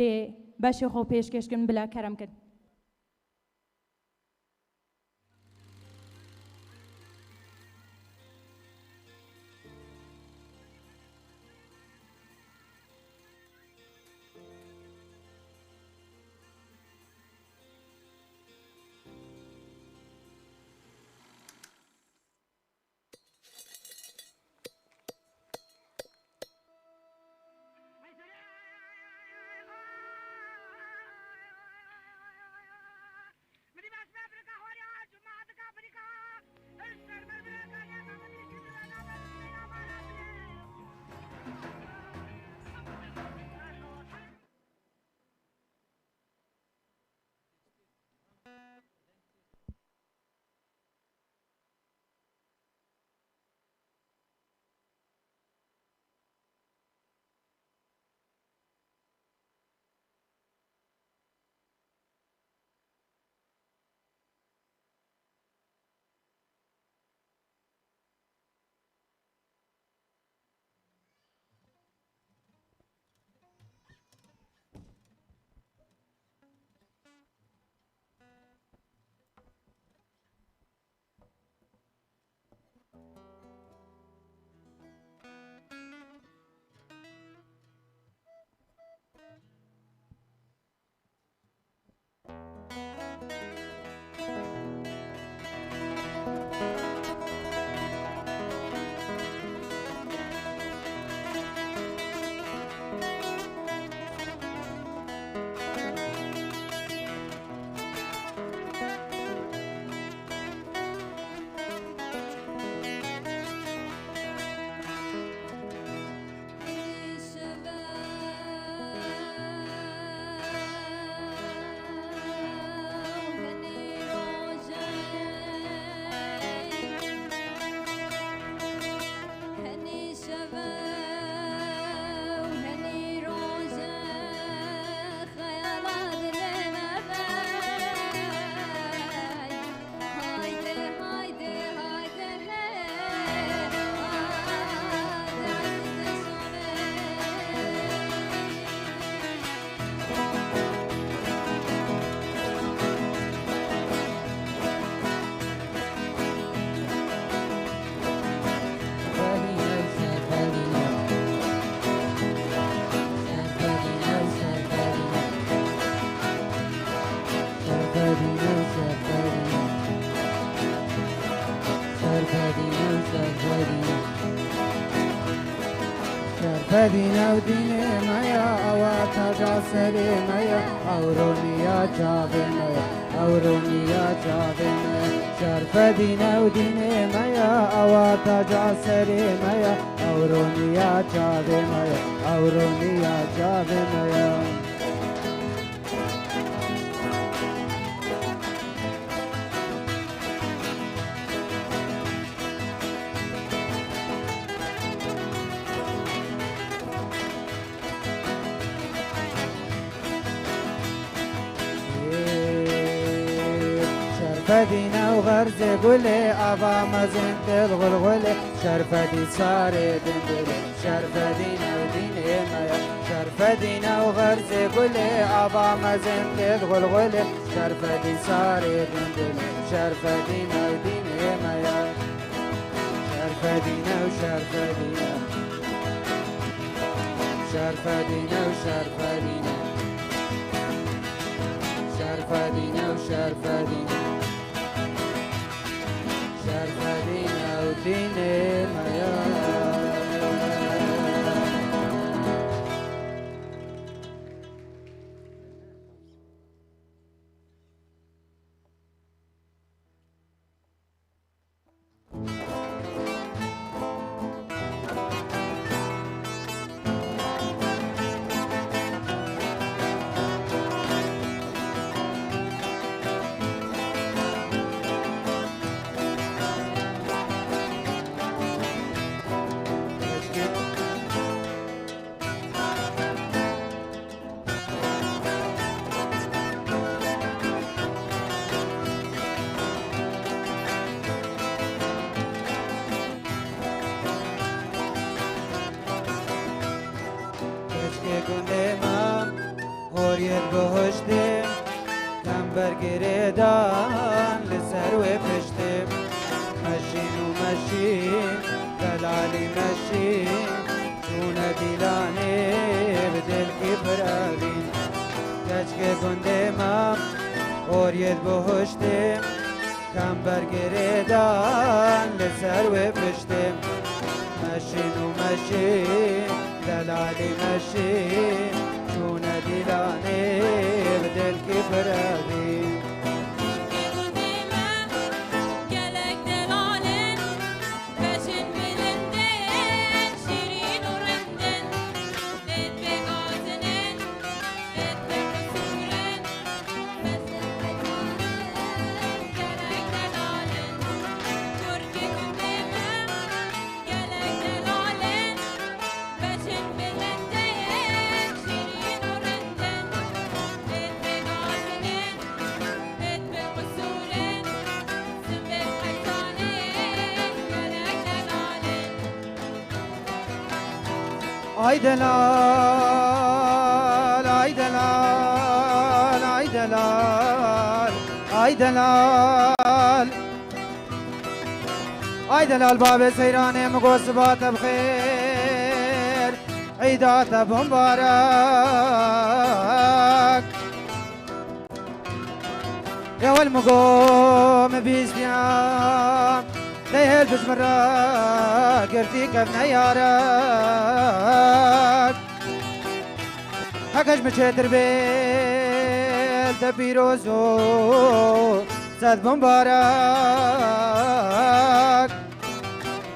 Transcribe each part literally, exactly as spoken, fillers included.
tê beşê xwe pêşkêş kin, bila kerem kin. Şerfedîn ew dînê me ya, ewa taca serê me ya, ew roniya çavê me ya, ew roniya çavê me ya. Şerfedîn ew dînê me ya, ewa taca serê me ya, ew roniya çavê me ya, ew roniya çavê me ya. Şerfedîn ew xerzê gulê, ava mezin têl xulxulê, Şerfedî sarê dindilê, Şerfedîn ew dînê me ya. Şerfedîn ew xerzê gulê, ava mezin têl xulxulê, Şerfedî sarê dindilê, Şerfedîn ew dînê me ya. Şerfedîn ew, Şerfedîn ew. Şerfedîn ew, Şerfedîn ew. Şerfedîn ew, Şerfedîn ew. Şerfedîn ew dînê me ya. Horiyet bihuştê, kember girêdan li ser wê piştê. Meşîn û meşîn, delalî meşîn, çûne dîlanê bi dilkî pir evîn. Keçikê gundê me, horiyet bihuştê, kember girêdan li ser wê piştê. Meşîn û meşîn, delalî meşîn, çûne dîlanê bi dilkî pir evîn. Gelek delalên, beşên bilindên, şîrîn û rindên, lê pêk azin in, lê pêk qisûr in. Ay delal, ay delal, ay delal, ay delal. Ay delal, bavê seyranê, min got siba te bi xêr, îda te bi mibarek. Ewel min got min bîstiya, neyhêl bi ji min re girtî kevne yarek. Heke ji min çêtir bê, te pîroz û sed mibarek.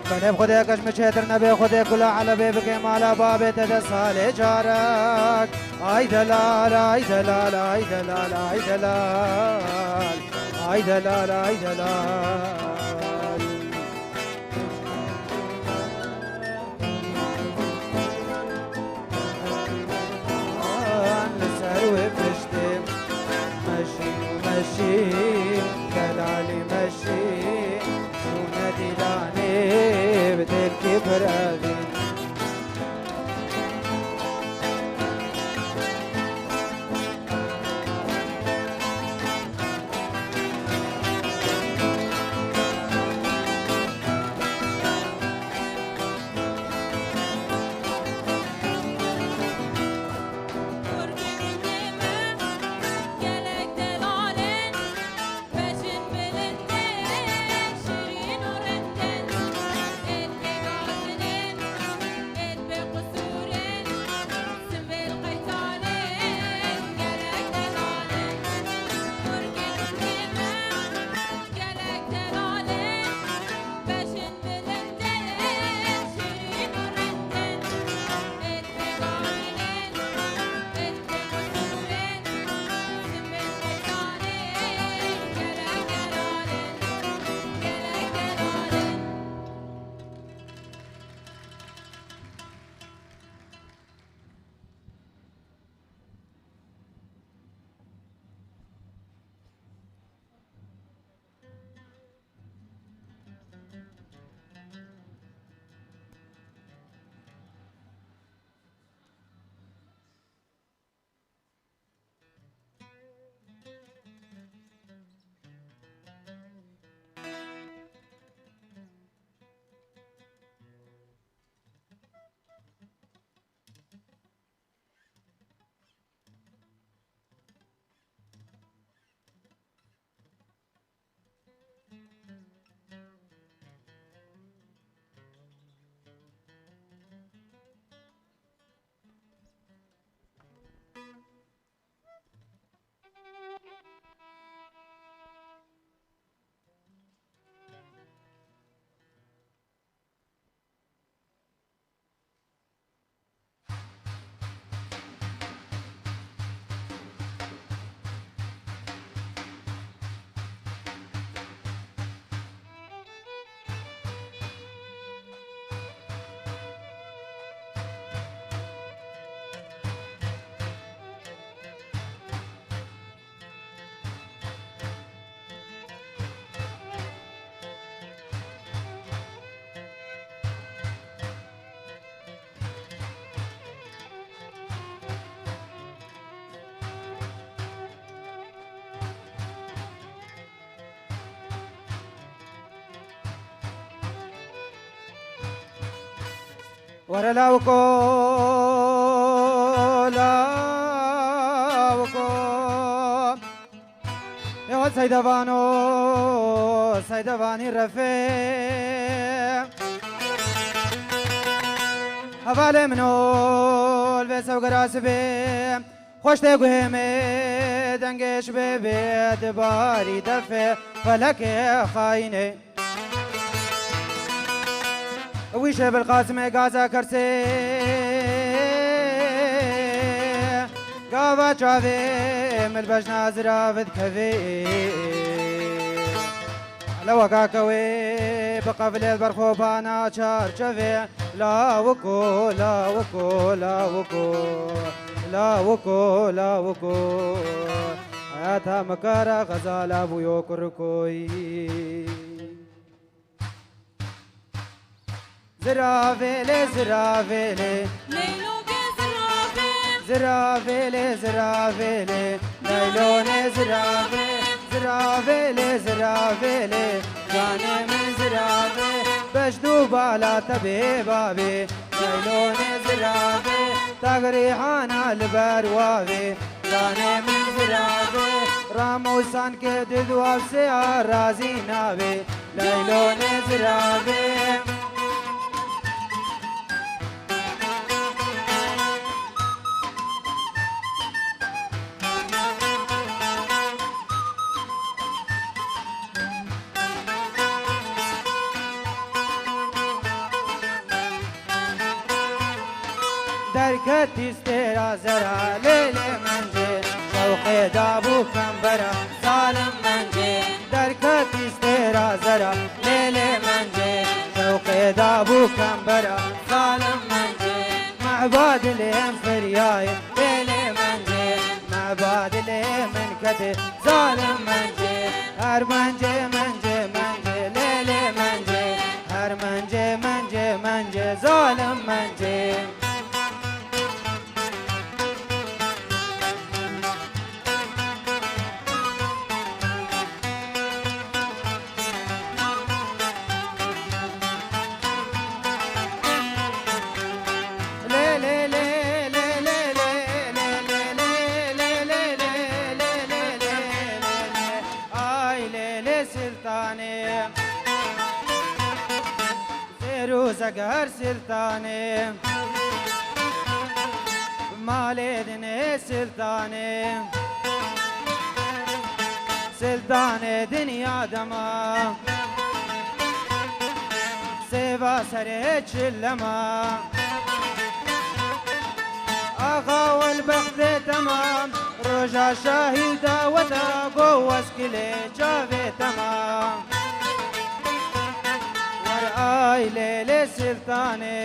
Belê bi Xwedê, heke ji min çêtir nebê, Xwedê kula Elebê bike mala babê te de salê carek. Ay delal, ay delal, ay delal, ay delal. Ay delal, ay delal. Li ser wê piştê meşîn û meşîn, delalî meşîn, çûne dîlanê bi dilkî pir evîn. Were lawiko, lawiko. Ya Seydevano, Seydevanî refê. Hevalê min ol vê sewgera sibê. Xweş tê guhê me dengê şibê bê dibarî defê felekê xayînê. Wî şê Bilqasimê gaza kersê, gava çavê min bejna zirav dikevê. Leweka kewê bi qevlê berxo bana çarçevê. Lawiko, lawiko, lawiko, lawiko, lawiko. Heta mikara xezala bûyo kurkoyî. Ziravêlê, ziravêlê. Leyloke zirave. Ziravêlê, ziravêlê. Leylonê zirave. Ziravêlê, ziravêlê. Canê min zirave. Beş du bala te bê bavê. Leylonê zirave. Tagirîhana li ber wavê. Canê min zirave. Ramûsan ke di duavsê a razî navê. Leylonê zirave. Derketî stêra zera lêlê mencê, şewqê dabû kembera zalim mencê. Derketî stêra zera lêlê mencê, şewqê dabû kembera zalim mencê. Mehba dilê em firyayê lêlê mencê, mehba dilê min ketê zalim mencê. Her mencê, mencê, mencê, lêlê mencê. Her mencê, mencê, mencê, zalim mencê. Ay lê lê siltanê, zêr û zeger siltanê, malê dinê siltanê, siltanê dinya dema, sêva serê çilema. Axa wel bextê temam, roja şahî daweta go weskilê çavê temam. Wer ay lêlê siltanê.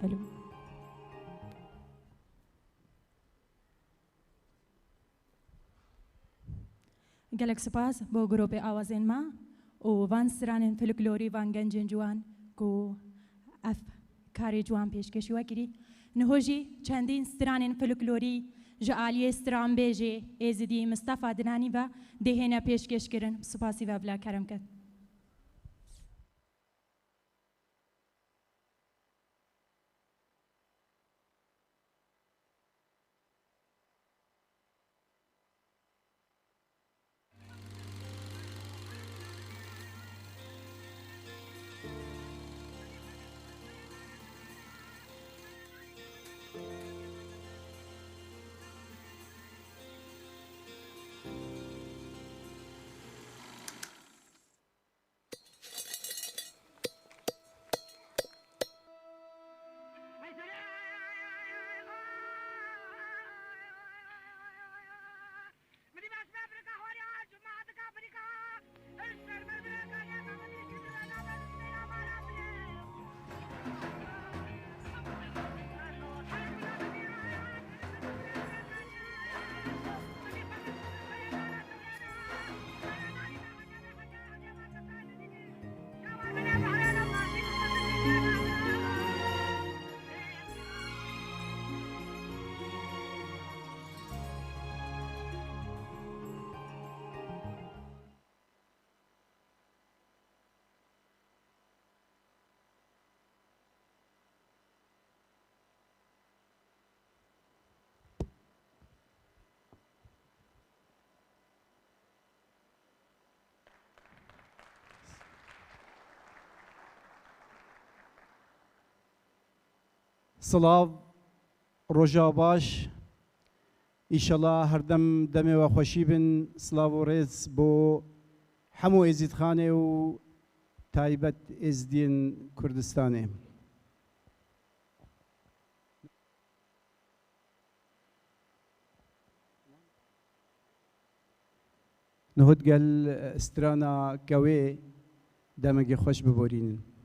Alo. Gelek spas bo grûpê awazên me û van stranên folklorî, van gencên ciwan ku ev karê ciwan pêşkêşî we kirî. Niho jî çendîn stranên folklorî ji aliyê stranbêjê êzidî Mistefa Dinanî ve dê hêne pêşkêşkirin. Spasî ve bila kerem ket. Silav, roja baş. Îşela herdem demê we xweşî bin. Silav û rêz bo hemû Êzîdxanê û taybet Êzidiyên Kurdistanê. Niho digel strana Kewê demekê xweş biborînin.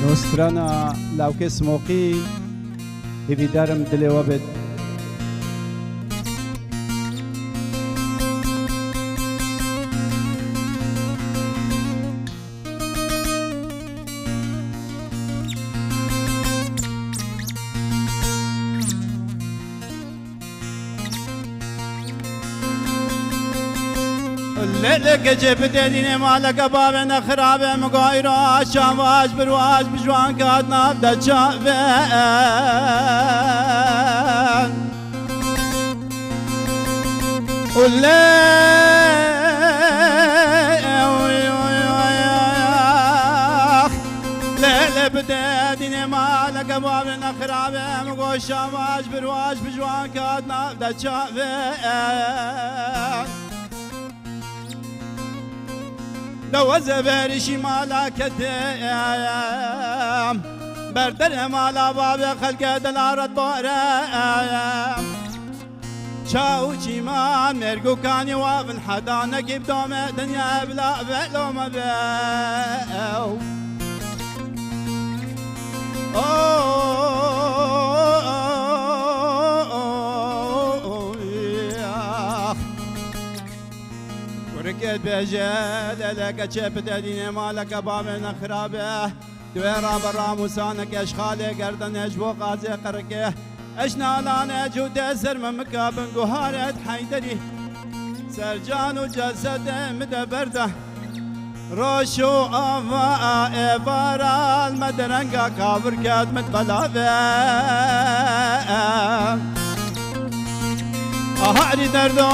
Nostrana lawkê Smoqî, hêvîdar im dilê we bit. Lê, lê, keçê bi dêdînê maleke bavê nexirabe, mi go îro şanvaj birvaj bi ciwan kat nav de çaven. Û lê, oy, oy, oy, oy, ax. Lê, lê, bi dêdînê maleke bavê nexirabe, mi go şanvaj birvaj bi ciwan kat nav de çaven. Deweze verîşî mala kete, ber derê mala bavê xelke delal re tore. Çaw û çîman mêrg û kanî wavin heda nekî bi dome dinya bila velo me be. Oh, oh, oh, oh, oh, ah. Kurikê dibêje, leleke çê bide dînê maleke bavê nexirabe. Divê rabe ramûsaneke ji xalê gerdenê ji bo qazê qirikê. Eş nalane cûdê ser me mika bin guharet Heyderî. Sercan û cesedê mi de berda. Roş û ava êvaral me derenga kavir ket min belave. Aha erî derdo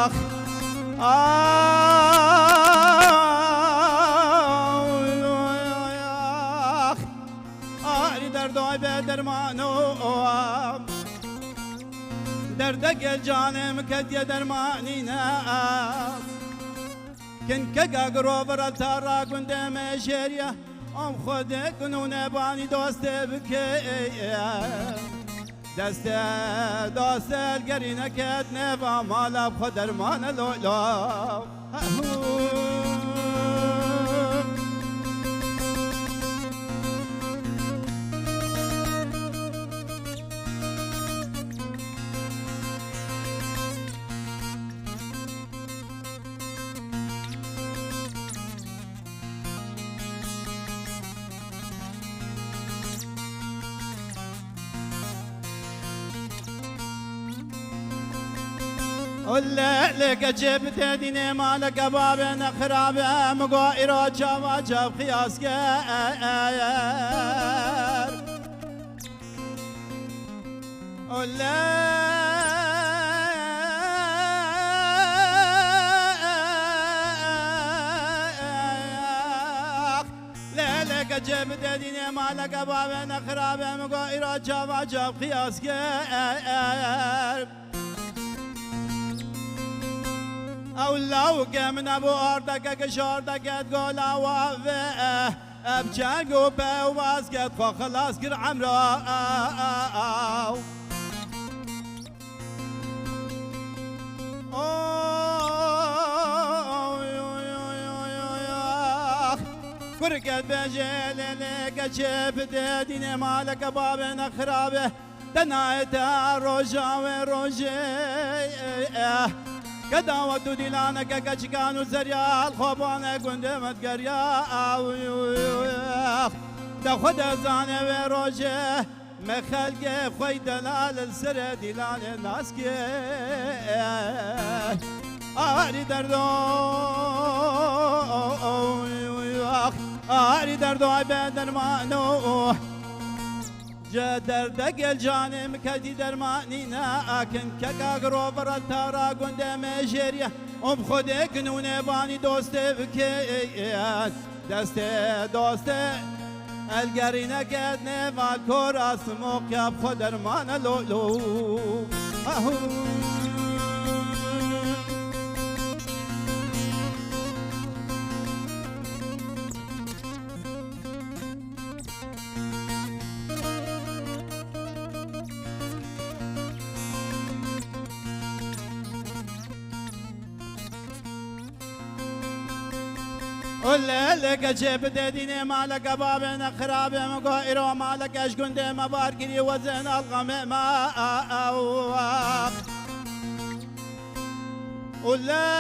ax. Ax. Erî derdo be dermano. Derdeke canê min ketiye dermanî ne. Kinkeka girovira tara gundê me jêriye. Am Xwedê kin û nebanî dostê bike. Destê dostê li gerî neket nêva mala bi xwe dermane lo lo. Lê lê keçê bi têdînê maleke bavê nexirabe, min got îro çava çav qiyas ker. Olê. Lê lê keçê bi têdînê maleke bavê nexirabe, min got îro çava çav qiyas ker. Ew lawike min hebû ardeke ki şardeke di gola wa ve. Ev çeng û pewaz ket xwe xilas kir emra. Kur ket bêje lê lê keçê bi têdînê maleke bavê nexirabe. Te nayê te roja wê rojê, eh, ke dawet û dîlaneke keçikan û zerya li xwe bane gundê me digeriya. De xwe de zane wê rojê me xelkê xwe yî delal li serê dîlanê nas kir. Arî derdo, arî derdo ay be dermano. Ji derdekê li canê min ketî dermanî ne, akin keka giroviral tara gundê me jêriye, û bi Xwedê kin û nêvanî dostê bikin. Destê dostê el gerî neket nêval kora simoqya bi xwe dermane lo lo. Ahu. Olê lê keçê bi têdînê maleke bavê nexirabe, min got îro maleke ji gundê me bar kirî wezên alqemê me. Û lex,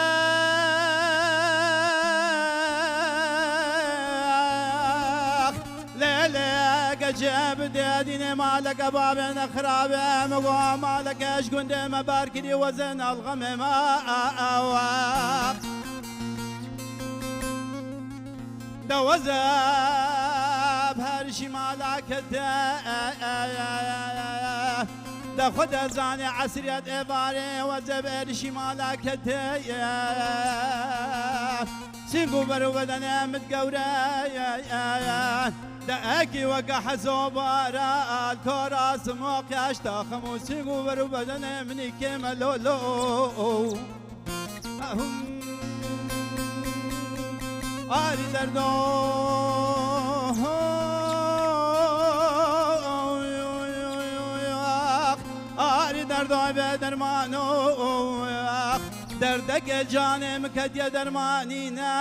lê lê keçê bi têdînê maleke bavê nexirabe, min got maleke ji gundê me bar kirî wezên alqemê me. De weze bi her şî mala kete. De xwe de zanê esriyet êvarê weze bi her şî mala kete. Sîng û ber û bedenê min gewre. De ekî weke hezo bara al kora simoq yaş taxim û sîng û ber û bedenê min î kêm e lo lo. Arî derdo, arî derdo be dermano. Derdeke canê min ketiye dermanî ne.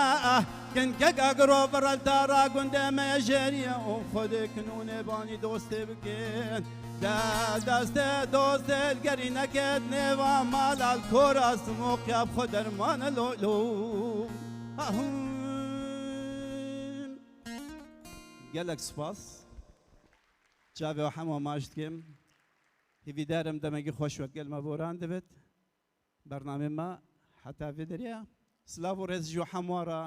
Kin keka girov rel tara gundê me jêriye û Xwedê kin û nêbanî dostê bikin. De destê dostê li gerî neket nêva mala li kora simoqya bi xwe dermane lo lo. Ahûn. Gelek spas. Çavê we hema maç dikim. Hêvîdar im demekî xweş wek gel me boran dibit. Bernamê me heta vê derê ye. Silav û rêz ji hemû re.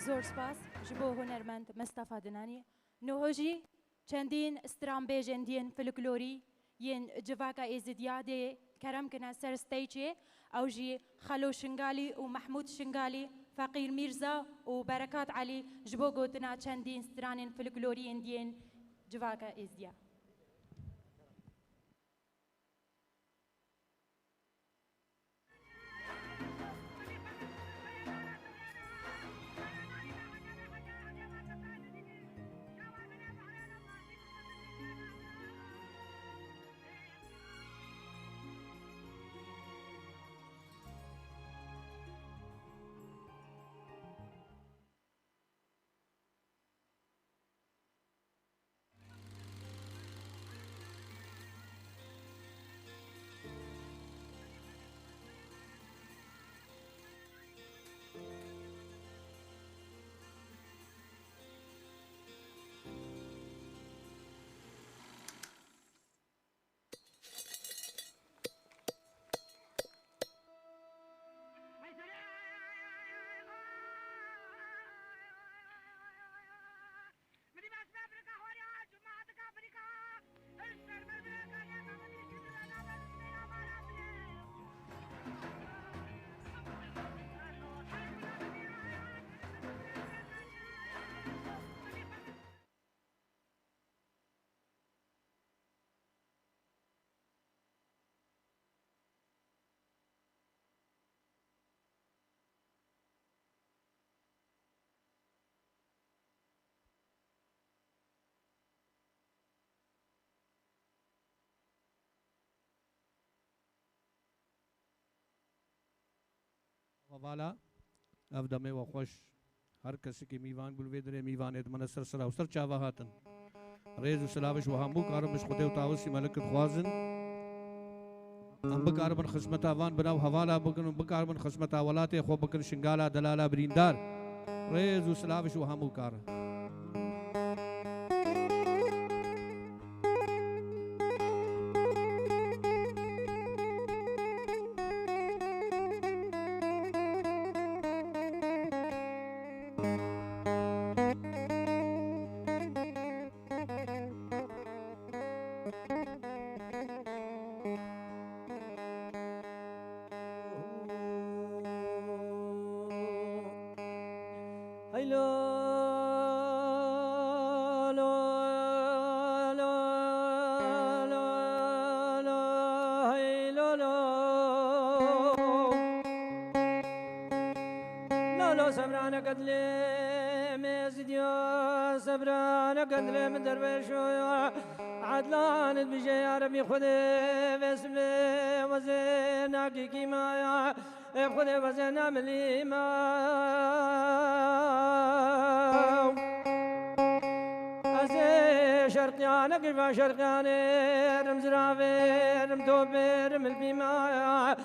Zor spas ji bo hunermend Mistefa Dinanî. Niho jî çendîn stranbêjên diyên folklorî yên civaka Êzidiya dê kerem kine ser steyçê. Ew jî Xelo Şingalî û Mehmûd Şingalî, Feqîr Mîrza û Berekat Elî ji bo gotina çendîn stranên folklorî yên diyên civaka Êzidiya. Hevala, ev demê we xweş. Her kesikî mîvan bû li vê dirê mîvanê di min ser sira û ser çava hatin. Rêz û silaviş û hemû karin ji Xwedê û Tawisî Melik dixwazin. Em bikaribin xizmeta van bina û hevala bikin û bikaribin xizmeta welatê xwe bikin, Şingala delala birîndar. Rêz û silaviş û hemû karin. Hey lo, lo, lo, lo, lo, hey lo, lo. Lo, lo, sebrane kedle me zidiyo, sebrane kedle me derweşo ya. Adlan dibije ya Rebî Xwedê, vesme wezê nakî kîma ya. Ê Xwedê wezena milî ma. Ez ê şerqiyane girva şerqiyane, rim ziravê, rim topê, rim ilbî ma.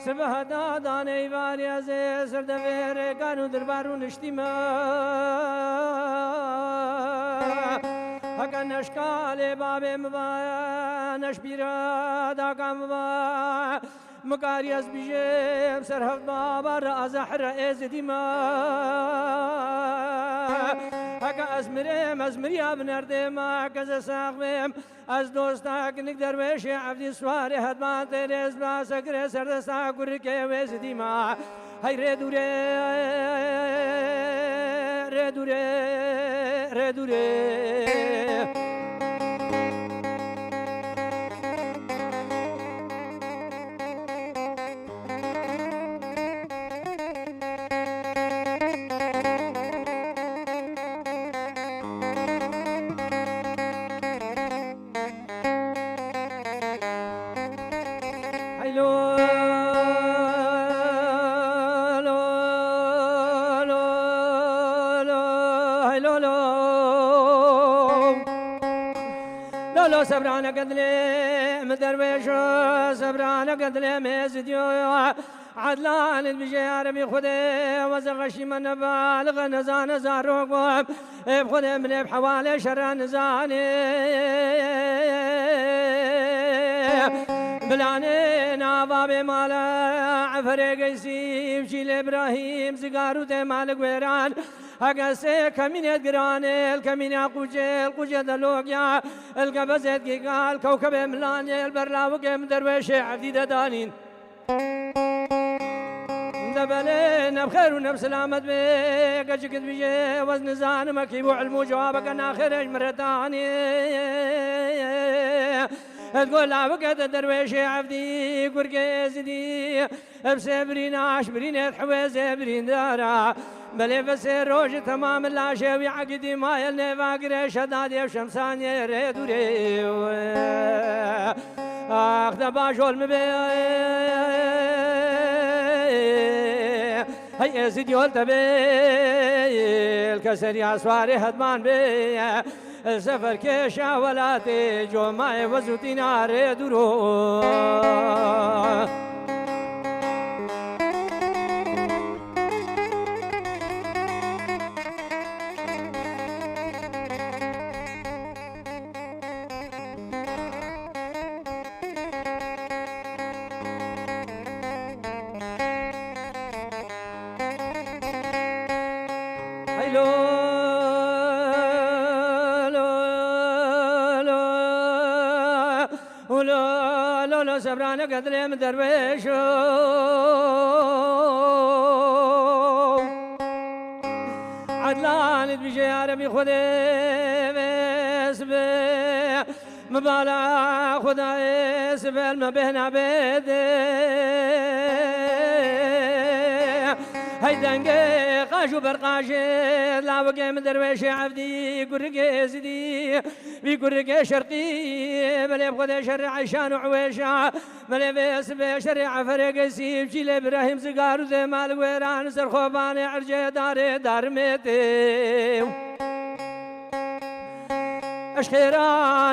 Sibeh da danê îvarî ez ê ser devê rêkan û dirbar û niştî ma. Heke neşkalê babê mi va, neşbîra daka mi va. Mikarî ez bijêm ser heft babar re, ez e hire êzidî me. Heke ez mirêm, ez miriya bi nerdê me, heke ez ê sax bêm, ez dosta kinik derwêşê evdî suarê hetman têrê ez ba sekirê serdesta kurikê wê zidî me. Hey rê dûrê, rê dûrê, rê dûrê. Hey lo, lo, lo, lo, hey lo, lo. Lo, lo, sebrane kedlê mi derwêşo, sebrane kedlê mi zidiyo. Adlan dibije ya Rebî Xwedê, weze xeşî me nebalix e, nezane zarok bû. Ê bi Xwedê min ê bi hewalê şera nizanê. Bilanê nava bê mala Eferê Geysî, Şîlê Îbrahîm, Zigar û tê malik wêran. Hege sê kemînê giranê, el kemîna qucê, el qucê de logya, el gebezê gîga, el kewkebê milanê, el berlawikê min derwêşê evdî de danîn. De belê, ne bi xêr û ne bi selamet bê, keçik dibijê, wez nizanim ekî bû ilm û cewabeke naxêrê ji min re danê. Ez got lawike de derwêşê evdî, gurgê êzidî, ev sê birîna, ji birînê hewêzê birîndara. Belê ve sê roj temam laşê wî egidî maye nêva girê şedadê şemsaniyê rê dûrê. Ax de bajol mi bê. Hey êzidî ol te bê. Keserî aswarê hedman bê. Seferkêşa welatê comayê wezûtîna rê dûro. Hey lo, lo, lo, lo, lo, lo, sebraneke dilê min derwêşo. Edlan dibijê ya Rebî Xwedê vês be. Min bala Xwedayê sibel me bêhna bêdê. Hey dengê qaş û berqaşê, lawikê min derwêşê evdî, gurikê êzidî, vî gurikê şerqî, belê bi Xwedê şerê Eyşan û Ewêşa, belê vê sibê şerê Eferê Gesî, çîlê Birahîm Zigar û Zêmal Wêran, ser Xobanê Ercê Darê Darmêtê. Eşqêra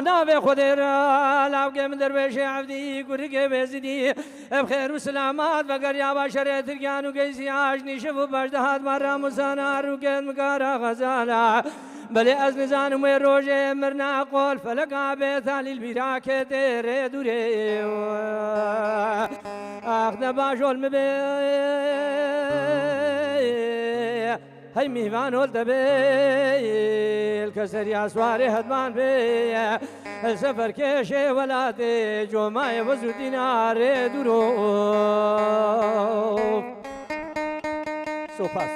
navê Xwedê re, lawkê min derwêşê evdî, gurikê Êzidî, ev xêr û silamat vegeriya ba şerê Tirkiyan û Geysiya, ji nîşev û paşdehat ba Ramûsana, rûkên min kara xezala. Belê ez nizanim wê rojê mirna qol feleka bê talîl bîra ketê rê dûrê. Ax de bajol mi bê. Hey mîhvan ol te bê, li keseriya swarê hedman bê, seferkêşê welatê, comayê wez û dînarê dûro. Sopas.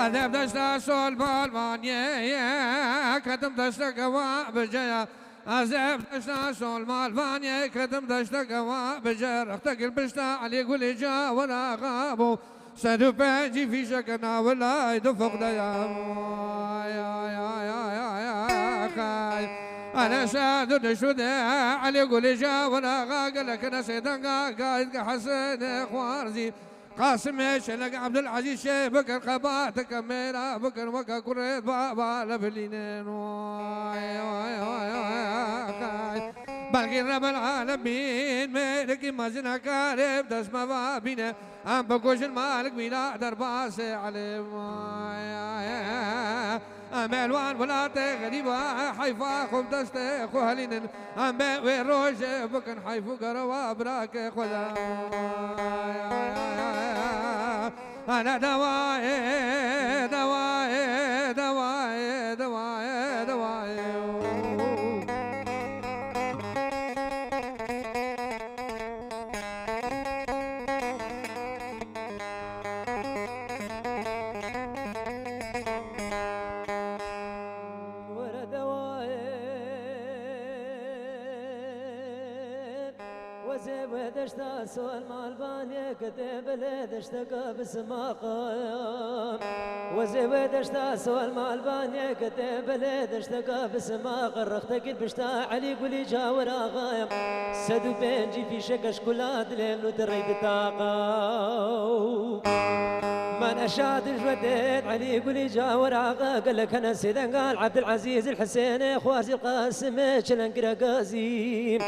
Edeb deşta sol balvaniyê, ketim deşteke wa biceya. Edeb deşta sol balvaniyê, ketim deşteke wa bice. Rextekil pişta Elî Gulî Cawir Axa bû. Sed û pêncî fîşeke navila du foqdeya. Ay, ay, ay, ay, ay, ay, ay. Ene şa du nişûde Elî Gulî Cawir Axa gelek nesê denga gayet ke Hesenê Xwarzî. Qasimê Şelek Ebdulezîz şê bikir qebateke mêra bikir weke kurê baba lebilînin. Ay, ay, ay, ay, ay. Belkî Rebel Alemîn mêrikî mezin e karê bi dest me va bîne. Em bikujin malik mîna derbasê Elî. Em ê li wan welatê xerîba heyfa xwe bi destê xwe helînin. Em bê wê rojê bikin heyf û gerewa birakê xwe de. Ana dawayê, dawayê, dawayê, dawayê, dawayê. Were dewayê, wezê wê deşta sol malbanê, ke tê belê deşteka bi simaqa. Wezê wê deşta sol malbanê, ke tê belê deşteka bi simaqa. Rextekil pişta Elî Gulî Cawir Axayê. Sed û pêncî fîşek eşkula dilê nû di rey di taqa. من اشاد جودت علی گلی جاور آقا گل کن سیدنگال عبدالعزیز الحسین خوازی القاسم چلنگ رگازی.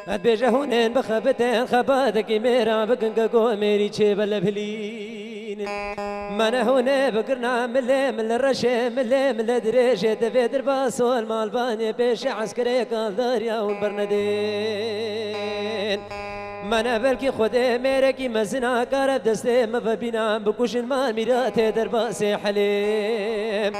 ات بیجه هونین بخبتن خبادکی میرا بگن گو میری چه بلبلین. من هونه بگرنا مله مله رشه مله مله درشه دوی درباسول مالبانی پیش عسکری کالداریا اون برندین. من بلکی خودێ mêrekî mezin a kare destê min ve bînan bikujin man mîratê derbasê helê.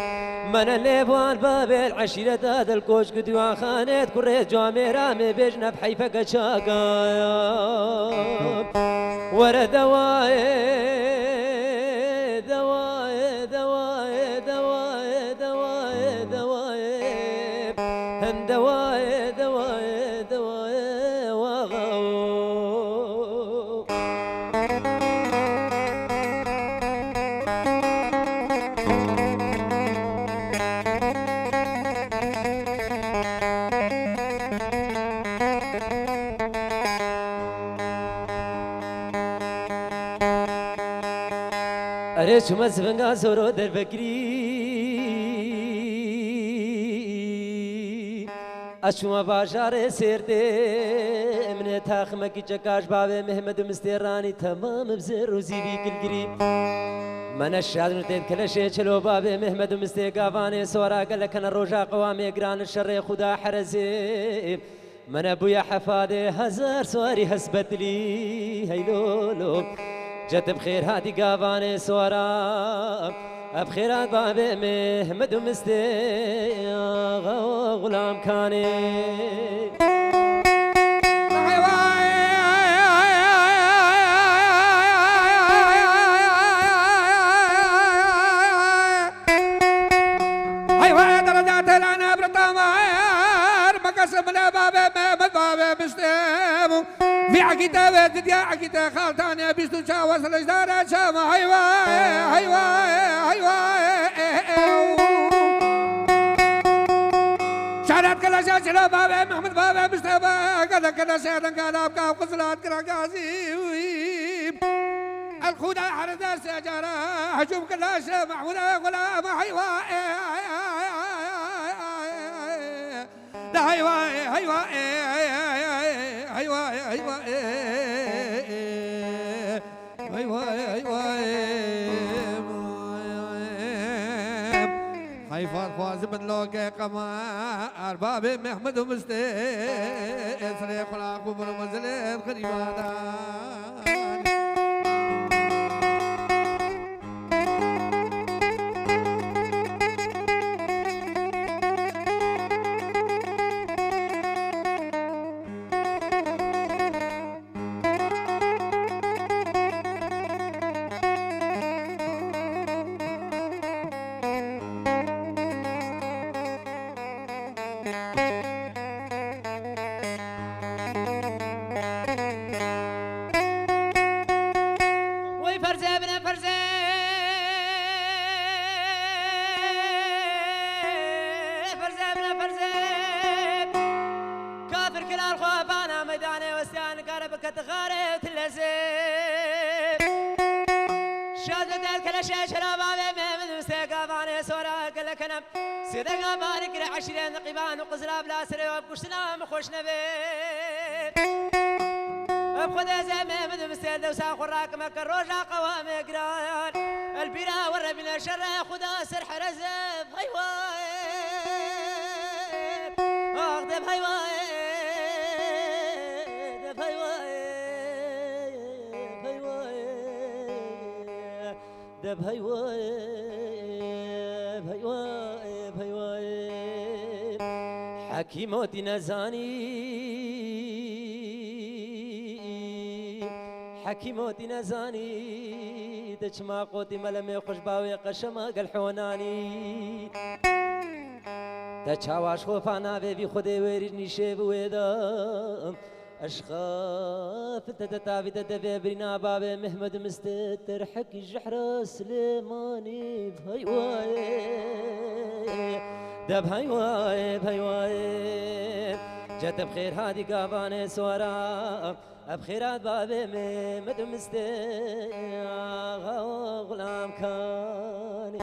Mene lêbwan babêl eşîreta dilkoç ku diwan xanêt kurê camêra me bêjin ev heyfeke çagaya. Were dewayê, dewayê, dewayê, dewayê, dewayê, dewayê. Hem dewayê, dewayê, dewayê, waxa o. Erê çûme zivinga zoro dervekirî. Ez çûme bajarê Sêrtê, min ê taximekî çekaş bavê Mehmed û Mistêranî temam bi zêr û zîvî kilgirî. Mene şadin û têd keleşê çelo bavê Mehmed û Mistê gavanê sora gelek hene roja qewamê giran şerê xuda herezê. Mene bûye hefadê hezar suwarî hesbetilî heylolo. Cetib xêr hatî gavanê suwara. Ev xêrat babê Mehmed û Mistê axa û Xulam Kanê. Heywa derecatê lane bir tamar, mekes bile babê Mehmed babê Mistê bû. Vî ekîte ve didiya ekîte xaltanê bîst û çar wesilijdare çama heywa, heywa, heywa. Şaret keleşe çila babê Mehmed babê Mistê be, gele keleşe dengala bka quzilat kira gazî. Elxuda her derse cara hecûm kilaşe Mehmûda Xulam heywa. De heywa, heywa, heywa, heywa, heywa, heywa. Heyfa xwazim min loke qema erbabê Mehmed û Mistê esrê xulaq û bir mezilê xirîbada. Wey ferzê bine ferzê. Ferzê bine ferzê. Kafir kilal xwe bana meydanê westiya nikare bikete xarê tilezê. Şadet el keleşe çela bavê Mehmed Hüseyin gavanê sora gelekene. Sêdega barik re eşîrên qîban û qizila bila serê we bi kuştina min xweş nebe. Ev xwedê zê Mehmed û Mistê dewsa xwe rakime ke roja qewamê giran. El bîra we re bîne şerê xuda ser hereze. Heywaye. Ax de heywaye. De heywaye. Heywaye. Deb heywaye, heywaye, heywaye. Hekîm ot nezanî, Hekîm ot nezanî, de çima qotî melemê xweş bawê qeşema gel honanî. Te çawa ji xwe fa navê vî xwedê wêrî nîşê bi wê de. Eş xafil te de tavî te devê birîna bavê Mehmed Mistê terhekî jehra Silêmanî. Vay vay. Dev hay vay, vay vay. Te bi xêr hatî gavanê swara, ev xêrat bavê min, min dimistê axa û xulamkanê.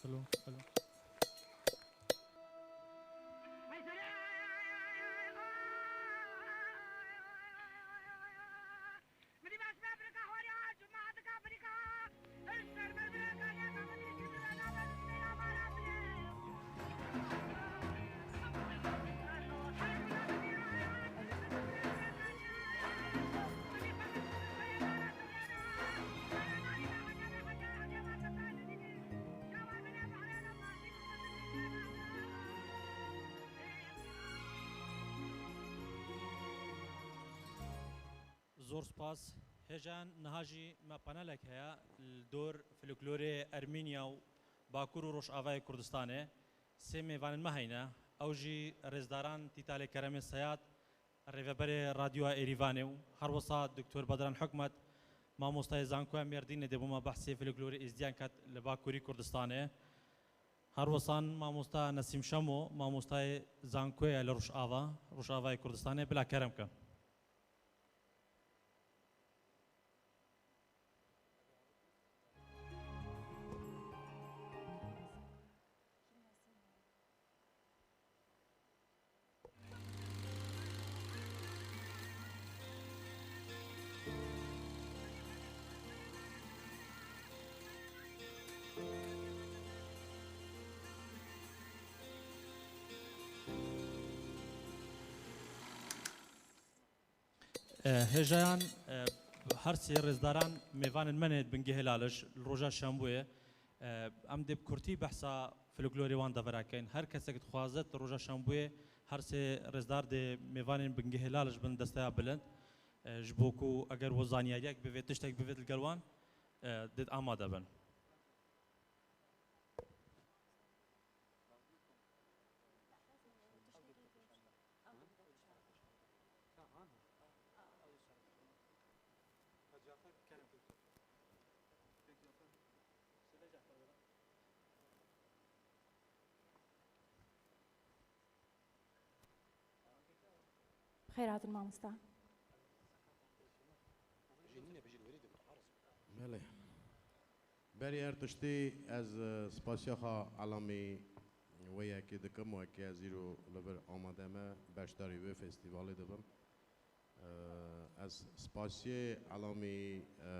Hello, hello. Zor spas. Hêjan niha jî me panelek heye li dor folklorê Ermîniya û Bakur û Rojavayê Kurdistanê. Sê mêvanên me heyne. Ew jî rêzdaran Tîtalê Keremê Seyad, rêveberê Radyoya Êrîvanê û herwesa Doktor Bedran Hikmet, mamostayê Zankoya Mêrdînê dê bo me behsê folklorê Êzdiyan ket li Bakurî Kurdistanê. Herwesan mamosta Nesîm Şemo, mamostayê Zankoyê ye li Rojava, Rojavayê Kurdistanê, bila kerem ke. E, hêjayan, e, her sê rêzdaran mêvanên me ne di bingehê Laliş, li roja şembûyê. E, em dê bi kurtî behsa folklorê wan de verakeyn. Her kesek dixwaze di roja şembûyê her sê rêzdar dê mêvanên bingehê Laliş bin desteya bilind. E, ji bo ku eger we zanyariyek bivê, tiştek bivê li gel wan, e, dê amade bin. Bi xêr hatin mamosta. Belê. Berî her tiştî ez, e, spasiya xwe elamî wê yekê dikim, wekî ez îro li vir amade me, beşdarî wê festîvalê dibim. E, ez spasiyê elamî, e,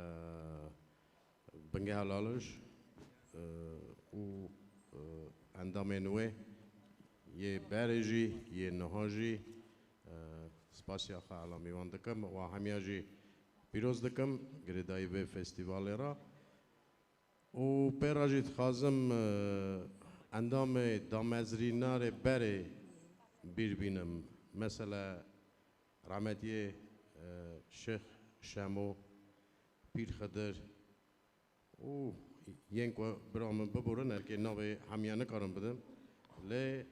Bingeha Laliş, e, û, e, endamên wê yê berê jî, yê niha jî, e, spasiya xwe elamî wan dikim. Wa hemiya jî pîroz dikim, girêdayî vê festîvalê re. Û pê re jî dixwazim, e, endamê damezrînarê berê bîr bînim. Mesele rahmetiyê, e, Şêx Şemo, Pîr Xidir û yên ku bira min biborin, erkê navê hemiya nikarim bidim. Lê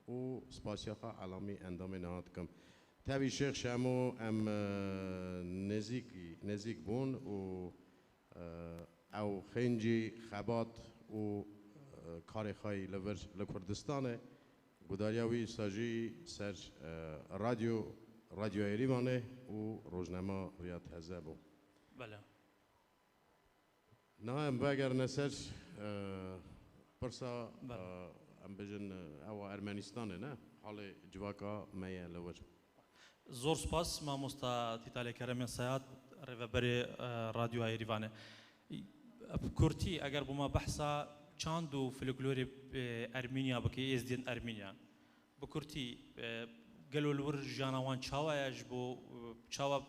û spasiya xwe elamî endamê niha dikim. Tevî Şêx Şemo em, e, nêzîkî, nêzîk bûn û, e, ew xêncî xebat û, e, karê xwe yî li vir li Kurdistanê, gudariya wî îsa jî ser, e, radyo, Radyoya Êrîvanê û rojnama Riya Teze bû. Bele. Niha em vegerine ser, e, pirsa, Bele. E, em bêjin, e, ewa Ermenistanê ne? Halê civaka me ye li wir. Zor spas, mamosta Tîtalê Keremê Seyad, rêveberê, e, Radyoya Êrîvanê. Bi kurtî, eger bo me behsa çand û folklorê, e, Ermîniya bike, êzdiyên Ermîniyan. Bi kurtî, e, Gelo li wir jiyana wan çawa ye, ji bo, çawa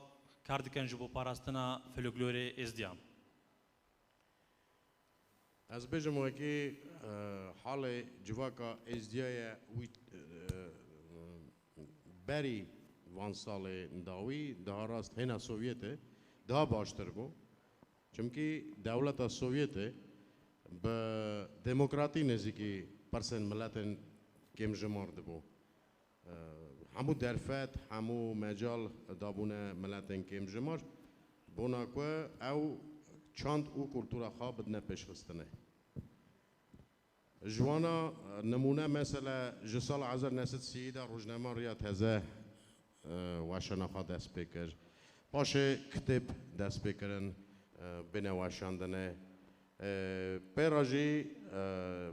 kar dikin ji bo parastina folklorê êzdiyan? Ez bêjim wekî, e, halê civaka êzdiya ye wî, e, berî van salê dawî, daha rast hêna Sovyetê, daha baştir bû. Çimkî dewleta Sovyetê bi demokratî nêzîkî pirsên miletên kêmjimar dibû. E, hemû derfet, hemû mecal dabûne miletên kêmjimar, bona ku ew çand û kultura xwe bidine pêşxistinê. Ji wana, e, nimûne, mesele ji sala hezar neh sed sî de rojnama Riya Teze, e, weşana xwe dest pê kir. Paşê kitêb dest pê kirin, e, bêne weşandinê. E, pê re jî, e,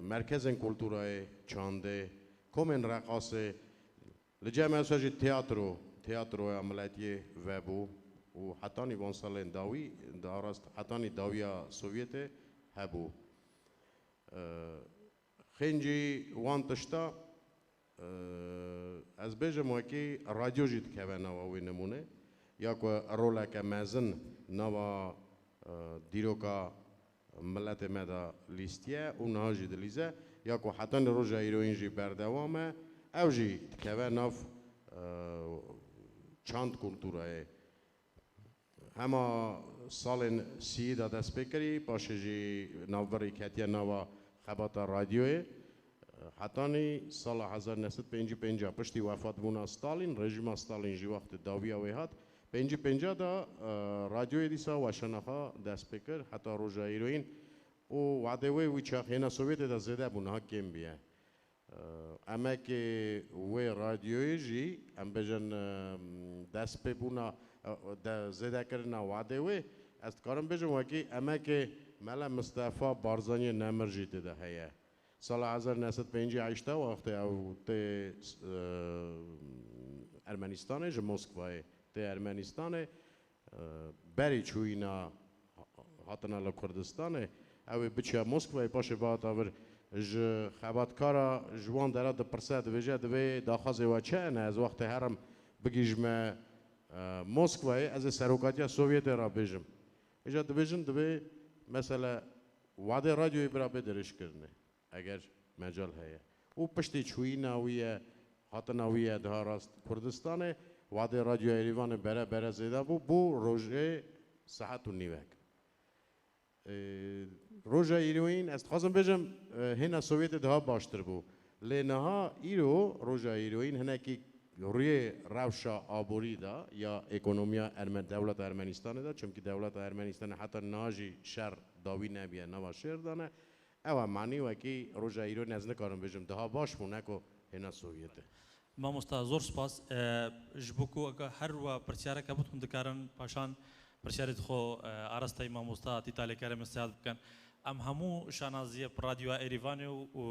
merkezên kulturayê, çandê, komên reqasê, li cem esa jî tiyatro, tiyatroya miletiyê vebû û hetanî van salên dawî, daha rast hetanî dawiya Sovyetê hebû. E, xêncî wan tişta, e, ez bêjim wekî radyo jî dikeve nava wê nimûnê, ya ku roleke mezin nava, e, dîroka miletê me de lîstiye û niha jî dilîze, ya ku hetanî roja îroyîn jî berdewam e, ew jî dikeve nav, e, çand kulturayê. Hema salên sîyî de dest pê kirî, paşê jî navberî ketiye nava xebata radyoyê. Hetanî sala hezar neh sed pêncî pênc, piştî wefatbûna Stalin, rejîma Stalin jî wextê dawiya wê hat, pêncî pênc de, e, radyoyê dîsa weşana xwe dest pê kir, heta roja îroyîn û wadê wê wî çax hêna Sovyetê de zêde bû, niha kêm bûye. Emekê wê radyoyê jî, em bêjin, destpêbûna, de, zêdekirina wadê wê, ez dikarim bêjim wekî emekê Mele Mistefa Barzaniyê Nemir jî tê de heye. Sala hezar neh sed pêncî heşt wextê ew tê, e, Ermenistanê, ji Moskvayê tê Ermenistanê, e, berî çûyîna hatina li Kurdistanê, ew ê biçiya Moskvayê, paşê bihata vir ji xebatkara ji wan dera dipirse, dibêje, divê daxwazê we çi ne, ez wextê herim bigihîjime, e, Moskvayê, ez ê serokatiya Sovyetê re bêjim. Îja dibêjin, divê mesele wadê radyoyê bira bê dirêjkirinê, eger mecal heye. Û piştî çûyîna wî ye, hatina wî ye daha rast Kurdistanê, wadê Radyoya Êrîvanê bere bere zêde bû, bû rojê saet û nîvek. Ee, roja îroyîn, ez dixwazim bêjim, e, hêna Sovyetê daha baştir bû. Lê niha îro, roja îroyîn hinekî rûyê rewşa aborî de ya ekonomiya Erme-, dewleta Ermenistanê de, çimkî dewleta Ermenistanê heta niha jî şer dawî nebiye, nava şer dane. Ew e, manî wekî roja îro ez nikarim bêjim daha baş bû, ne ku hêna Sovyetê. Mamosta, zor spas. E, ji bo ku eke her we pirsyareke bût, hûn dikarin paşan pirsiyarê xwe, e, arasteyî mamosta Tîtalê Keremê Seyad bikin. Em hemû şanaziyê bi Radyoya Êrîvanê û, û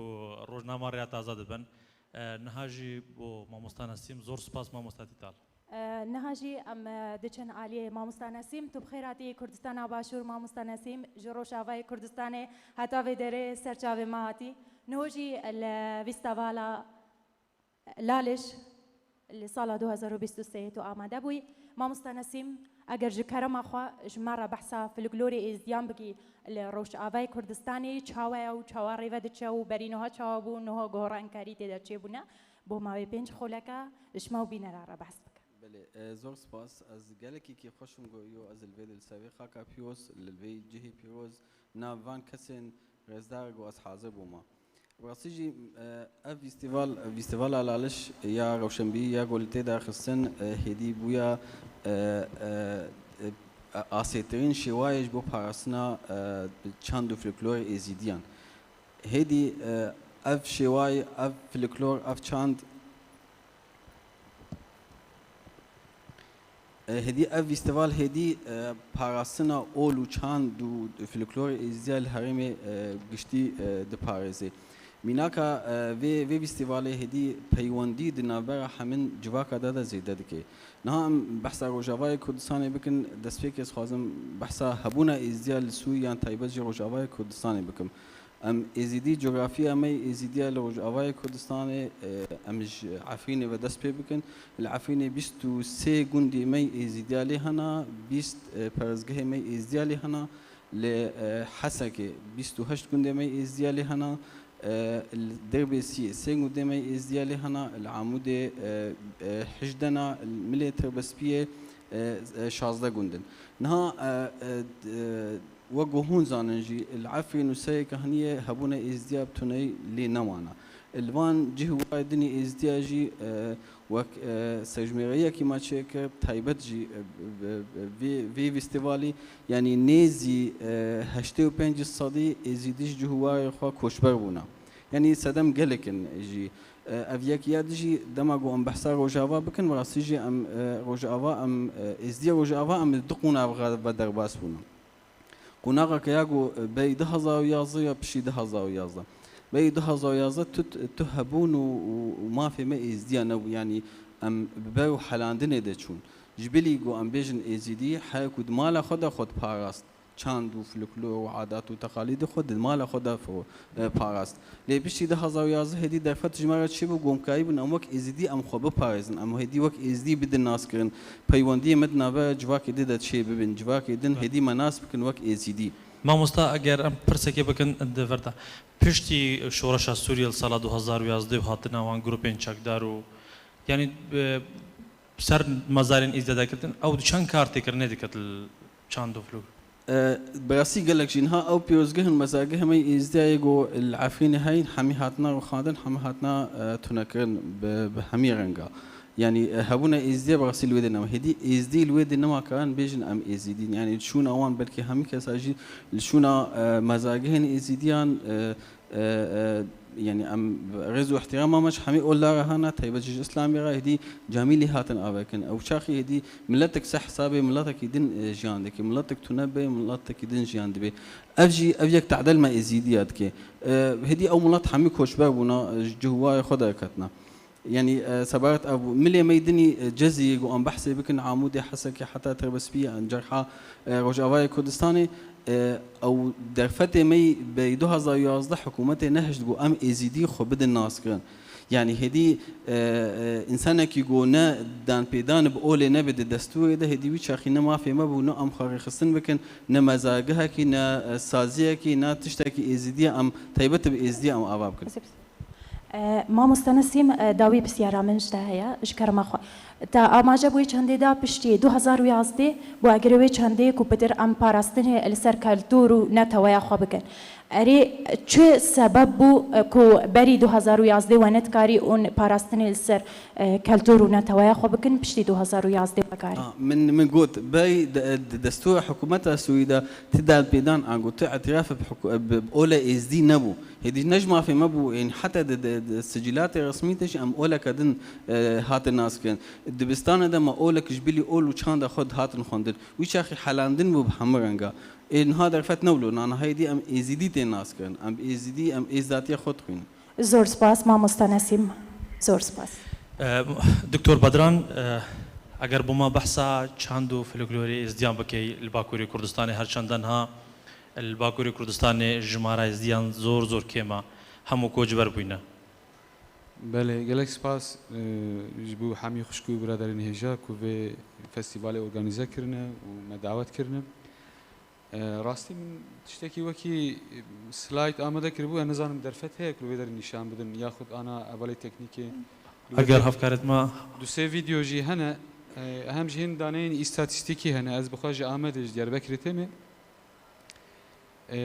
Rojnama Rêya Taze dibin. E, niha jî bo mamosta Nesîm, zor spas mamosta Tîtal. E, niha jî em, e, diçin aliyê mamosta Nesîm. Tu bi xêr hatî Kurdistana Başûr, mamosta Nesîm, ji Rojavayê Kurdistanê heta vê derê ser çavê me hatî. Niho jî li festîvala Laliş li sala du hezar û bîst û sê tu amade bûyî. Mamosta Nesîm, eger ji kerema xwe ji me re behsa folklorê êzdiyan bikî li Rojavayê Kurdistanê çawa ye û çawa rêve diçe û berî niha çawa bû, niha gorankarî tê de çêbûne, bo mawê pênc xoleke ji me û bînera re behs bike. Belê, e, zor spas. Ez gelekî kê xweş im ku yo ez li vê, li ser vê xaka pîroz, li vê cihê pîroz, nav van kesên rêzdar ku ez hazir bûma. Rastî jî, e, ev festîval, festîvala Laliş ya rewşenbîrî ya ku li tê de xistin, e, hêdî bûya, e, e, e, asêtirîn şêwayê ji bo parastina, e, çand û folklorê êzîdiyan. Hêdî, e, ev şêwayê, ev folklor, ev çand, e, hêdî ev festîval hêdî, e, parastina ol û çand û folklorê êzdiya li herêmê, e, giştî, e, diparêze. Mînaka, e, vê, vê festîvalê hêdî peywendî di navbera hemin civaka de de zêde dike. Niha em behsa Rojavayê Kurdistanê bikin, destpêkê ez dixwazim behsa hebûna êzdiya li Sûriyê yan taybet jî Rojavayê Kurdistanê bikim. Em Êzîdî, cografiya me yê Êzîdiya li Rojavayê Kurdistanê, e, em ji Efrînê ve dest pê bikin. Li Efrînê bîst û sê gundê me yê Êzîdiya lê hene, bîst, e, perestgehê me yê Êzîdiya lê hene. Li, e, Hesekê bîst û heşt gundê me yê Êzîdiya lê hene. E, li Dirbêsiyê sê gundê me yê Êzîdiya lê hene. Li Amûdê, e, e, hejdeh ne, li Milê Tirbespiyê, e, e, şazdeh gund in. Niha, e, e, d-, e, Wek ku hûn zanin jî, li Efrîn û Serê Kehniyê hebûna Êzdiya bi tuneyî lê nemane. Li van cih û warê din ê Êzdiya jî, e, wek, e, serjimêriyekî me çêkir, taybet jî, e, bi, bi, vê, vê festîvalî, yanî nêzî, e, heştê û pênc sedî Êzidî ji cih û warê xwe koçber bûne. Yanî sedem gelek in jî. E, ev yek ya di jî dema ku em behsa Rojava bikin, bi rastî jî em, e, Rojava, em, e, Êzdiya Rojava em di du qonaxa ve derbas bûne. Qonaxeke ya ku, e, berî du hezar û yazdeh ya piştî du hezar û yazdeh. Berî du hezar û yazdeh tu, tu hebûn û, û, û mafê me Êzdiya nebû. Yanî em bi ber û helandinê de çûn. Ji bilî ku em bêjin Êzidî, heya ku di mala xwe de xwe diparast. Çand û folklor û adat û teqalîdê xwe di mala xwe de fo-, e, parast. Lê piştî du hezar û yazdeh hêdî derfet ji me re çêbû, ku em karîbûn em wek Êzidî em xwe biparêzin. Em hêdî wek Êzidî bidin naskirin. Peywendiyê me di navbera civakê din de çê bibin. Civakê din hêdî me nas bikin wek Êzidî. Mamosta, eger em pirsekê bikin di vir de, piştî şoreşa Sûriyê li sala du hezar û yazdeh û hatina wan grûpên çekdar û, yanî, e, ser mezarên Êzdiya derketin, ew di çend kar têkirinê diket li çand û folklor? E, bi rastî gelek jî niha ew pîrozgeh in, mezargehê me yê Êzdiyayê ku li Efrînê heyn, hemî hatine rûxandin, hemî hatine, e, tunekirin bi, bi hemî renga. Yanî, e, hebûna Êzdiya bi rastî li wê dê nema. Hêdî Êzdî li wê dê nema karin bêjin em Êzidîn. Yanî li şûna wan belkî hemî kesa jî li şûna, e, mezargehên Êzidiyan, e, E, e, yanî em rêz û îhtîrama me ji hemî ola re hene, taybet jî ji Îslamê re hêdî camî lê hatin avekin. Ew çaxî hêdî miletek ser hesabê miletekî din, e, jiyan dike. Miletek tune be, miletekî din jiyan dibe. Ev jî, ev yek tedel me Êzîdiya dike. E, hêdî ew milet hemî koçber bûne, e, ji cih û warê xwe derketine. Yanî, e, sebaret ev bû. Milê me yê dinî, e, Cezîrê ku em behsê bikin, Amûdê, Hesekê, heta Tirbespiyê, em cerha, e, Rojavayê Kurdistanê, e, ew derfetê me yî berî du hezar û yazdeh hikûmetê nehişt ku em Êzîdî xwe bidin naskirin. Yanî hêdî, e, e, însanekî ku ne danpêdan bi olê nebe di destûrê de, hêdî wî çaxî ne mafê me bû, ne em xwe rêxistin bikin, ne mezargehekî, ne, e, saziyekî, ne tiştekî Êzîdiyê em taybet bi Êzîdiyê em ava bikin. E, Mamoste Nesîm, e, dawî pisyara min ji te heye, ji kerema xwe. Te amaje bi wê çendê da piştî du hezar û yazdeh, bo agirê wê çendê ku pitir em parastinê li ser keltûr û neteweya xwe bikin. Erê, çi sebeb bû, e, ku berî du hezar û yazdeh we nedikarî û parastinê li ser, e, keltûr û neteweya xwe bikin, piştî du hezar û yazdeh vekarî? Ha, min, min got, berî de, de, destûra hikûmeta Sûrî de ti danpêdan ango ti îtiraf bi hikû-, bi, bi ola Êzdî nebû. Hêdî ne ji mafê me bû, ên heta di, di, di sicîlatê resmî de jî em oleke din, e, hatin naskirin. Dibistana de me olek ji bilî ol û çanda xwe dihatin xwendin. Wî çaxî helandin bû bi hemû renga. Ê niha derfet ne wilo, na niha hêdî em Êzîdî tên naskirin. Em Êzîdî, em êzdatiya xwe dixwînin. Zor spas, mamosta Nesîm. Zor spas. E, Doktor Bedran, e, eger bo me behsa çand û folklorê Êzdiyan bikey li Bakurê Kurdistanê, her çend niha li Bakurê Kurdistanê jimara Êzdiyan zor zor kêm e, hemû koçber bûyne. Belê, gelek spas, e, ji bo hemî xwişk û biraderên hêja ku vê festîvalê organîze kirine û me dawet kirine. E, rastî min tiştekî wekî, e, slide amade kiribû, ez nizanim derfet heye ku li vê derê nîşan bidin, yaxud ana hevalê teknîkê. Eger hevkarê me. Du sê vîdeo jî hene, e, hem jî hin daneyên îstatîstîkî hene, ez bi xwe ji Amedê, ji Diyarbekirê têm ê. E,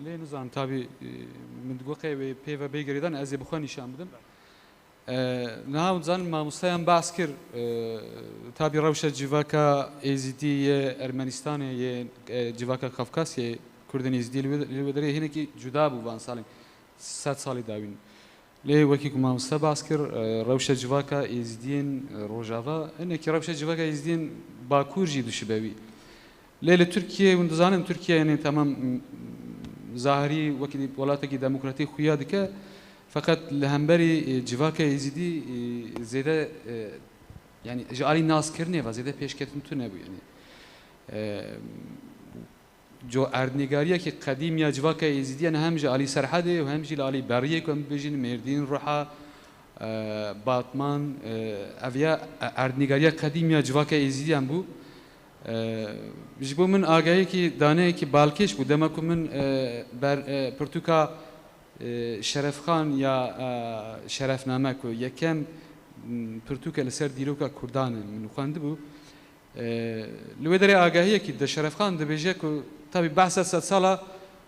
lê nizanim, tabî, e, min digot qey wê pê ve bê girêdan, ez ê bi xwe nîşan bidim. E, niha hûn dizanin, mamosteyan behs kir, e, tabî rewşa civaka Êzîdî yê Ermenistanê, yê, e, civaka Kafkasyayê, Kurdên Êzîdî li wê, li wê derê hinekî cuda bû van salên, sed salî dawîn. Lê wekî ku mamoste behs kir, e, rewşa civaka Êzîdiyên, e, Rojava, hinekî rewşa civaka Êzîdiyên Bakur jî dişibe wî. Lê li Tirkiyeyê, hûn dizanin, Tirkiye, yanî, temam, m-, zahirî wekî welatekî demokratîk xuya dike, feqet li hemberî, e, civaka Êzîdî, e, zêde, e, yanî, ji alî naskirinê ve zêde pêşketin tune bû, yanî. E, co-, erdnîgariyekî qedîm ya civaka Êzidiyan hem ji alî Serhedê û hem jî li alî Beriyê ku em bibêjin Mêrdîn, Ruha, e, Batman, e, ev ya, e, erdnîgariya qedîm ya civaka Êzidiyan bû. E, ji bo min agahiyekî daneyekî balkêş bû. Dema ku min, e, ber, e, pirtûka, e, Şerefxan ya, e, Şerefname ku yekem, m, pirtûke li ser dîroka Kurdan e, min xwendibû. E, li wê derê agahiyekî de Şerefxan dibêje ku tabî behsa sedsala,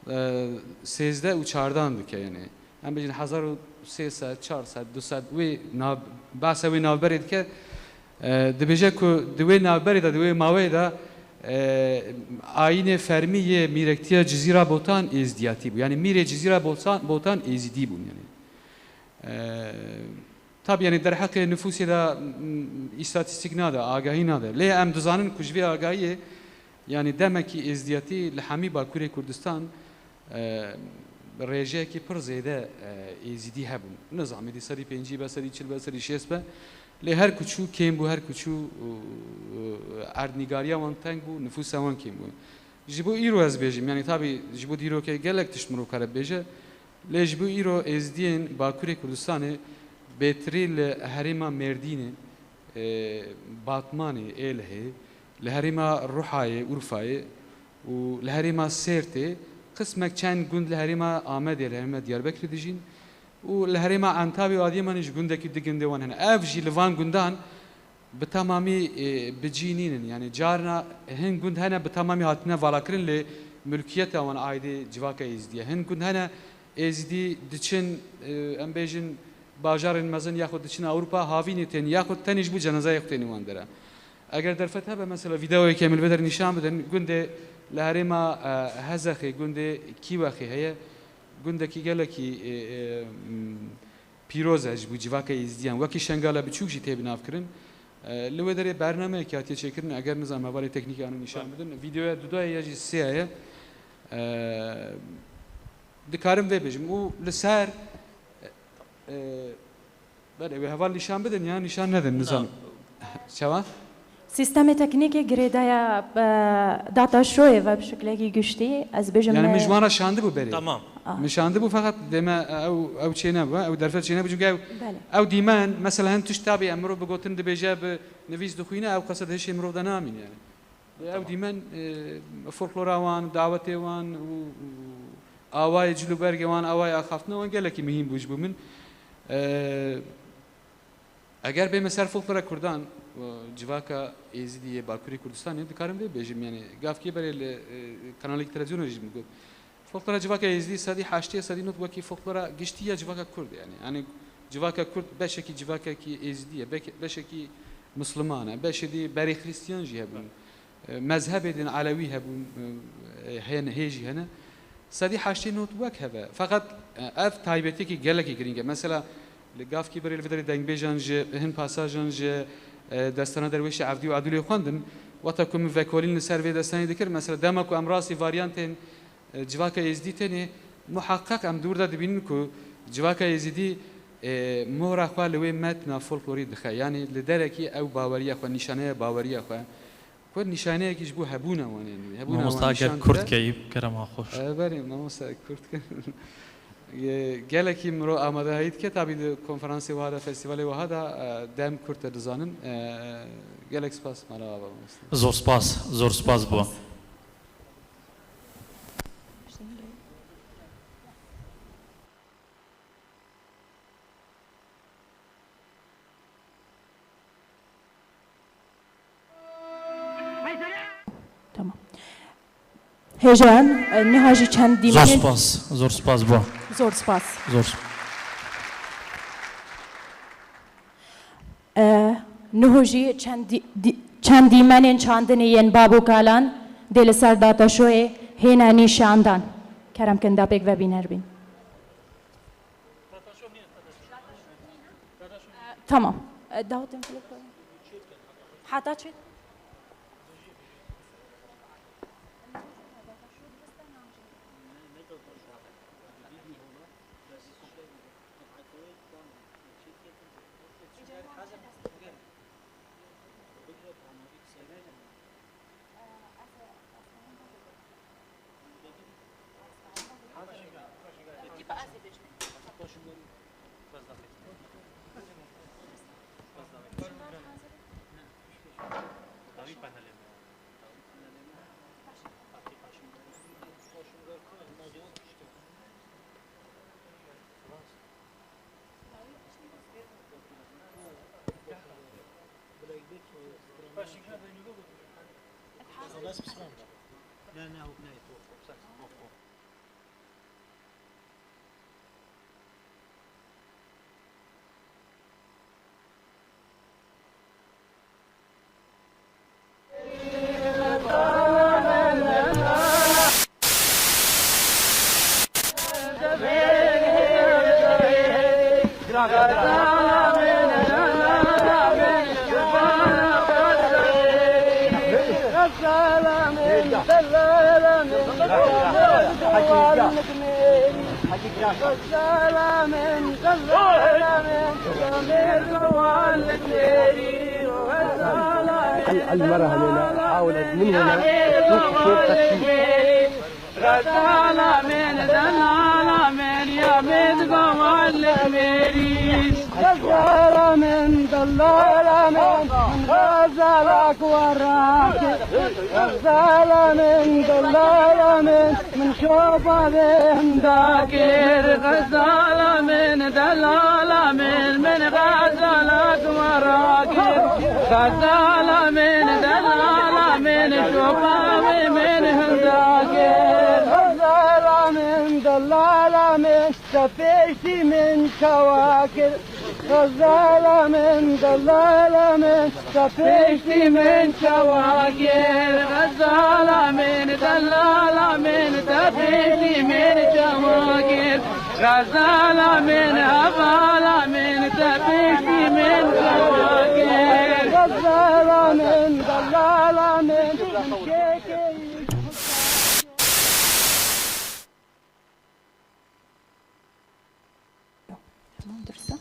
e, sêzdeh û çardan dike, yani. Em bêjin hezar û sê sed, çar sed, du sed, wê nav-, behsa wê navberê dike. E, dibêje ku di wê navberê de, di wê maweyê de, e, ayînê fermî yê mîrektiya Cizîra Botan êzdiyatî bû. Yani mîrê Cizîra Botan, Botan êzidî bûn, yani. E, Tabî, yanî derheqê nifûsê de, m, îstatîstîk nade, agahî nade. Lê em dizanin ku ji vê agahiyê, yanî demekî êzdiyatî li hemî Bakurê Kurdistan, e, rêjeyekî pir zêde, e, êzidî hebûn. Nizam êdî serî pêncî be, serî çil be, serî şêst be. Lê her ku çû kêm bû, her ku çû, e, e, erdnîgariya wan teng bû, nifûsa wan kêm bû. Ji bo îro ez bêjim, yanî tabî ji bo dîrokê gelek tişt mirov kare bibêje. Lê ji bo îro êzdiyên Bakurê Kurdistanê bêtirî li herêma Mêrdînê, e, Batmanê, Êlihê, li herêma Ruhayê, Urfayê û li herêma Sêrtê, qismek çend gund li herêma Amedê, li herêma Diyarbekirê dijîn û li herêma Entawê û Adiyamanê ji gundekî du gundê wan hene. Ev jî li van gundan bi temamî, e, bi cî nînin. Yani carna hin gund hene bi temamî hatine valakirin, lê mulkiyeta wan aîdê civaka Êzidî ye. Hin gund hene Êzidî diçin, e, em bêjin bajarên mezin yaxud diçin Ewropa havînê tên yaxud tenê ji bo cenazeyê xwe tên wan dere. Eger derfet hebe, mesela vîdeoyekê em li vê der nîşan bidin, gundê li herêma, e, Hezexê, gundê Kîwexê heye. Gundekî gelekî, e, e, m, pîroz e ji bo civaka Êzidiyan. Wekî Şengala Biçûk jî tê binavkirin. E, li wê derê bernameyekî hatiye çêkirin, eger nizam hevalê teknîkê anî nîşan bidin. Vîdeoya dudoyê ya jî sêya ye. E, dikarim vê bêjim. Û li ser, e, belê, wê heval nîşan bidin ya nîşan nedin, nizanim. Çawa? Sîstemê teknîkê girêdaya, e, data şoyê ve bi şiklekî giştî, ez bêjim, Yani min e, ji wan re şandibû berê. Tamam. Ah. Min şandibû, feqet dême ew, ew çênebû, ew derfet çênebû, çünkü ew, Belê. ew dîmen, mesela hin tişt tabî em mirov bi gotin dibêje, bi nivîs dixwîne, ew qese di hişê mirov de namîn yani. Ew Tamam. dîmen, e, folklora wan, dawetê wan û, û awayê cilûbergê wan, awayê axaftina wan gelekî mihîm bû ji bo min. E, Eger bême ser folklora Kurdan û civaka Êzidî yê Bakurê Kurdistanê, dikarim vê bêjim, yani gavkê berê li, e, kanalekî televizyonê jî min got. Folklora civaka Êzidî sedî heştê, sedî nod wekî folklora giştî ya civaka Kurd, yani. Yani civaka Kurd beşekî civakekî Êzidî ye, beke-, beşekî Misliman e, beşê dî berê Xristiyan jî hebûn. E, mezhebê din Elewî hebûn, e, hene, hê jî hene. Sedî heştê nod wek heve. Feqet, e, ev taybetiyekî gelekî girîng e. Mesela, li gavkî berê li vê derê dengbêjan ji hin pasajan ji, e, destana derwêşê Evdî û Edûlê xwendin. Weta ku min vekolîn li ser vê destanê dikir, mesela, dema ku em rastî varyantên, e, civaka Êzidî tenê, muheqeq em dûr de dibînin ku civaka Êzidî, e, mohra xwe li wê metna folklorî dixe. Yanî li derekî ew baweriya xwe, nîşaneya baweriya xwe. Ku nîşaneyekî ji bo hebûna wan, yanî hebûna Mamosta, wan eger nîşan kurt dide. Keyî, kerema xwe. E, belê, mamosta, kurt ke. Ye, gelekî mirov amadehiyî dike, tabî di konferansê wiha de, festîvalê wiha de, e, dem kurt e, dizanin. E, gelek spas, mala ava mamosta. Zor spas, zor spas bo. Tamam. Hêja, e, niha jî çend Zor dîmenên spas, zor spas bo. Zor spas. Zor sp- E, niho jî çend dî-, dî-, çend dîmenên çandinê yên bab û kalan dê li ser dataşoyê hêne nîşandan. Kerem kin da pêk ve bîner bîn. Tamam. E, dawetên kulüp. Heta çi? المرة همينة حاولت من هنا تشوف شو التكتيك. غزالة من دلالة من يا من قوال الميريس. غزالة من دلالة من غزالك وراك. غزالة من دلالة من من شوفة بهم ذاكر. غزالة من دلالة من من غزالك وراك. غزالة من دلالة من شوفة من هم ذاكر. غزالة من دلالة من تفيشتي من شواكر. غزالة من دلالة من تفيشتي من شواكر. غزالة من دلالة من تفيشتي من شواكر. غزالة من هبالة من تفيشتي من شواكر. غزالة من دلالة من شيكي. Tamam, dursa.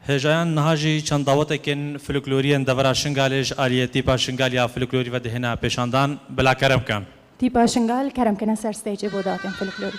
Hêjayan niha jî çend dawetekên folklorî yên devera Şingalê ji aliyê tîpa Şingal ya folklorî ve dihêne pêşandan, bila kerem bikin. Tîpa Şingal kerem kene ser stêcê bo dawetên folklorî.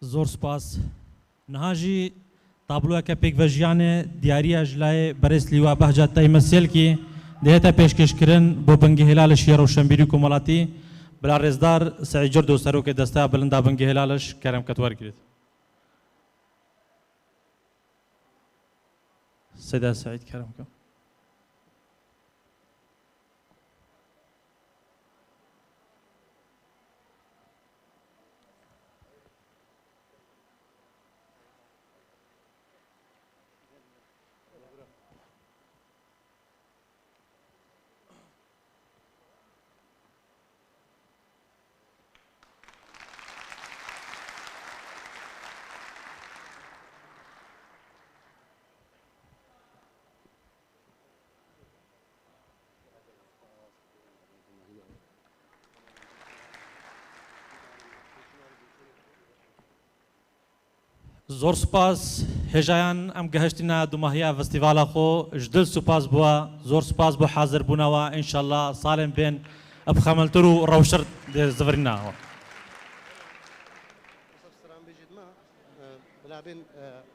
Zor spas. Niha jî tabloyeke pêkvejiyan e, diyariya ji layê berêz Lîwa Behca Teyme Sêlkî dihête pêşkêşkirin bo bingehêla li şiyê rewşenbîrî û komelatî. Bila rêzdar Seîd Cirdo, serokê Desteya Bilind a Bingehêla Liş, kerem ke tu wergirît. Seyda Seîd, kerem ke. Zor spas. Hêjayan, em gehiştîne dumahiya festîvala xwe. Ji dil spas bo we, zor spas bo hazirbûna we. Înşallah salên bên bi xemiltir û rewştir dê zivirîna we. Stran bêjî dima, e, bila bên, e,